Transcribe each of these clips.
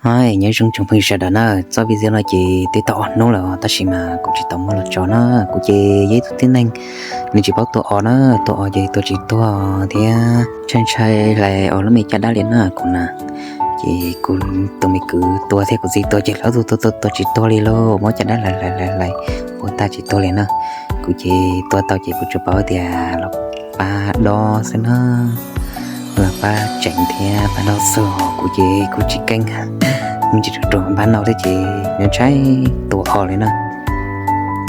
Hais nyob zoo tsoom phooj ywg sawv daws na, txoj video no ces twb tau ob hnub lawm tab sis mas kuv tsis tau muab los tso na. Kuv ces yog ib tug tib neeg nws tsis paub tua os na, tua os ces tua tsis tuag thiab ntshai ntshai hlais os lub me caj dab li na kuv na. Ces kuv tus me kwv tua thiab kuv txiv tua ces lawv tua tua tua tua tsis tuag li lauj, muab caj dab hlais hlais hlais hlais ua tag tsis tuag li na. Kuv ces tua tau ces kuv tsuas paub tias los pab dob xwb na, los pab tseev thiab pab dob xwb, kuv ces kuv tsis keej, me ntsis ruam ruam npab no thiab ces ntshai tua os li na.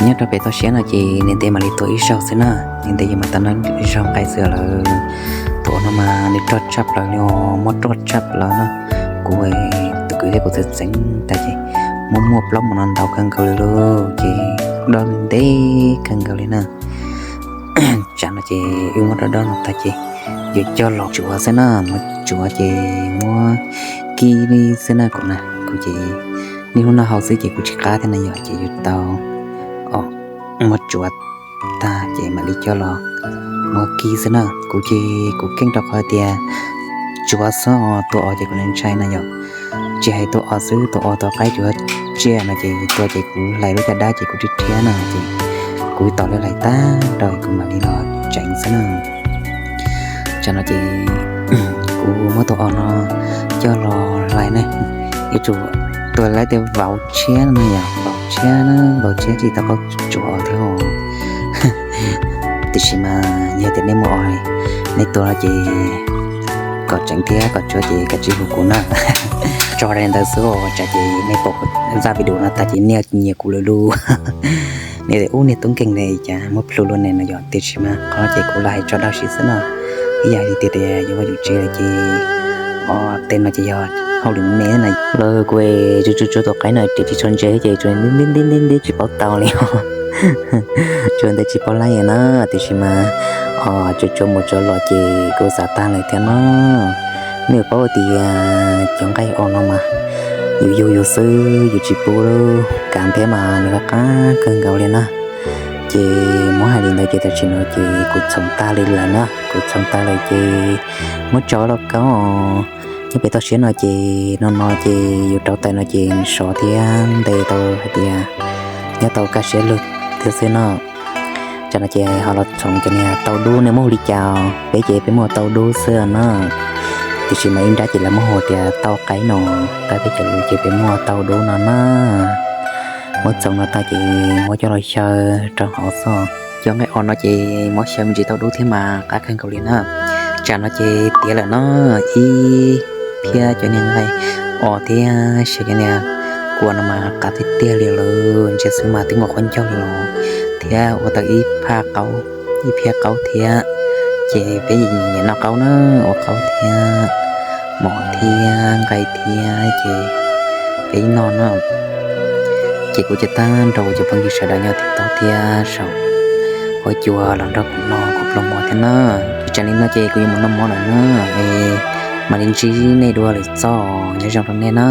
Nyob rau pem toj siab no ces niam ntev mam li tua ib zaug xwb na, niam ntev yuav mam tau noj ib zaug nqaij xwb lawm. Tua no mas nws roj tshaj plaws li os, muab roj tshaj plaws na. Kuv tus kwv thiab kuv txawm txeev tag ces muab muaj plaub mus no ntau kawg nkaus li lauj, ces dob ntev kawg nkaus li na. Tsam no ces wb muab dob dob no tag ces yuav coj los tsuav xwb na, muab tsuav ces muab kib xwb na kuv na. Kuv ces niaj hnub noj haus xwb ces kuv tsis qab thiab na yom, ces yuav tau muab tsuav tag ces mam li coj los muab kib xwb na. Kuv ces kuv keej rau qhov tias tsuav xwb os, tua os ces kuv ntshai na yom. Tsis hais tua os xwb, tua os tua qaib tsuav tsiaj no ces tua ces kuv hlais lub caj dab ces kuv rhiab rhiab na ces kuv tos lawv hlais tag rau kuv mam li los tseev xwb na. Tsam no ces kuv muab tus os no coj los hlais ne, yuav tsum tua lawv tias vauv tshiab no yom, vauv tshiab na, vauv tshiab tsis tau paub tsuav os thiab. Tiam sis mas yog tias nej muaj os, nej tua no ces kom tseev thiab kom tsuav ces kav tsij hu kuv na. Tso li ntawd xwb os, tsam ces nej pom zaj video no tag ces nej nyiam kuv lawm lauj. Nej tias ub niag tub nkeeg ne cas muab plhu luaj ne no yom, tiam sis mas qhov no ces kuv lam hais tso dag siab xwb na. Ib yam li tias yuav ua yus tsev lawm ces tej no ces yog hauj lwm me na. Lawv kuj tsuav tsuav tus qaib no ces tsis tshua ntse ces tsuas nti nti nti nti tsis paub tau li os. Tsuas nti tsis paub laij na, tiam sis mas tsuas tsuav mus tsuav los ces kuj xav tag lawm thiab no. Nej paub tias cov nqaij os no mas yus yug yus xwb yus tsis pub kav thiab mas nws qab qab kawg nkaus li na. Ces muab hais li ntawd ces tam sim no ces kuv txhoov tag li lawm na, kuv txhoov tag lawm ces muab tso lauj kaub os. Nyob pem toj siab no ces no no ces yus rauv taws no ces sov thiab ntes tau hais tias nyob tau kaj siab lug thiab xwb no. Tsam no ces ho los txhoov cov niag tau dub, nej muab hu li cas? Peb ces peb muaj tau dub xwb na. Tiam sis mas ib nrab ces lawv muab hu tias tau qaib no, tab peb cov lus ces peb muaj tau dub no na. Muab txhoov no tag ces muab coj los xyaw rau hauv xwb. Cov nqaij os no ces muab xyaw me ntsis tau dub thiab mas qab kawg nkaus li na. Tsam no ces tiav lawm no, ib phiab cov niag nqaij os thiab xyaw cov niag kua no mas qab tiag tiag li lawm, ntsia xwb mas twb muaj qhuab ncauj li los thiab ua tau ib phab qaub, ib phiab qaub thiab. Ces peb nyiam noj qaub na, ua qaub thiab mov thiab nqaij thiab ces peb noj na. Ces kuv cov tag nrho cov phooj ywg sawv daws nyob tim toj thiab saum huab cua los nrog kuv noj kuv pluag mov thiab na. Tsam li no ces kuv yuav mus noj mov lawm na, es mam li ntsib nej dua lwm txoj, nyob zoo rau nej na.